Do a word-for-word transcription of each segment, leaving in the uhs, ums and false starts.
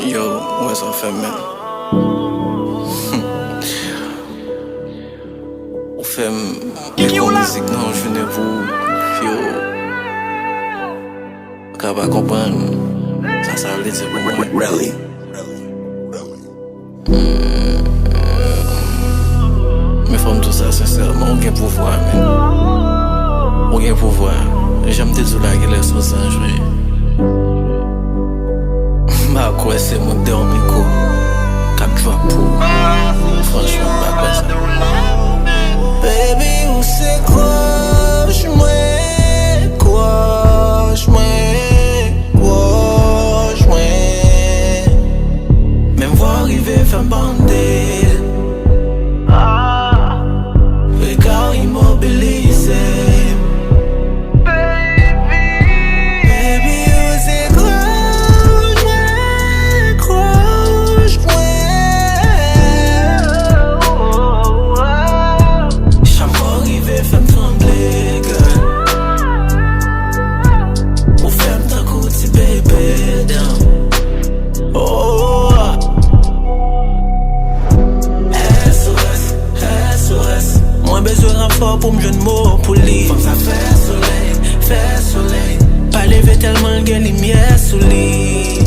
Yo, ou wè sa w fè m, men. Ou fè m ekri yon mizik nan yon jounen pou yo ka pa konprann sa sa vle di pou mwen. Men fò m di w sa sensèman, ou gen pouvwa, men. Ou gen pouvwa. Jan m te di w la, genlè se yon zanj, wi. M pa kwè se moun dèyè yon mikwo k ap drop pou ou. Franchman, m pa kwè sa. Baby, ou se kwòch mwen, kwòch mwen, kwòch mwen. Menm vwa w rive fè m bande. Rega w imobilize m. Baby, ou se kwòch mwen, kwòch mwen. Chak fwa w rive fè m tranble, girl. Ou fè m tankou ti bebe, damn. Oh. S O S, S O S. Mwen bezwen ranfò pou m jwenn mo pou li. Fanm sa fè solèy, fè solèy. Pa leve tèlman l gen limyè sou li.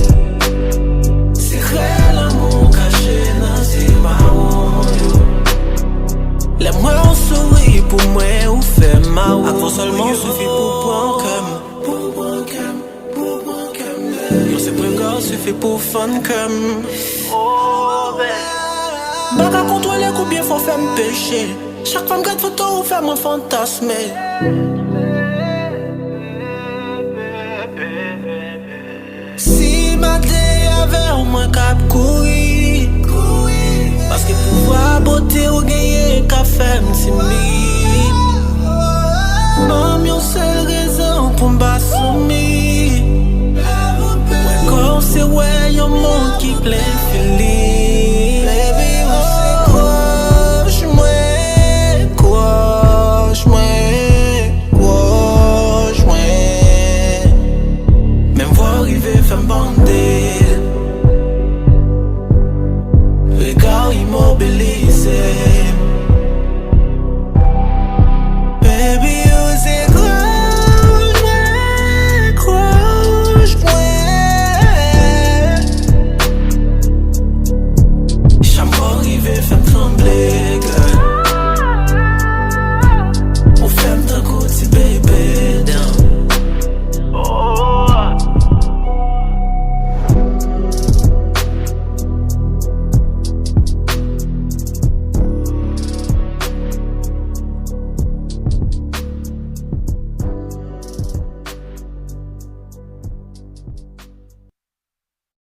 Sekrè lanmou kache nan zye mawon yo. Lè m wè w souri pou mwen, ou fè m mal. Ak vwa sèlman w sifi pou pran kè m. Pou pran kè m. Yon senp rega w sifi pou fann kè m. M pa ka kontwole konbyen fwa w fè m peche. Chak fwa m gad foto w, ou fè mwen fantasme. Si m ale avè w, mwen k ap kouri. Paske pouvwa bote w genyen ka fè m timid. Ban m yon sèl rezon pou m pa soumi. Wè kò w se wè yon mond ki plen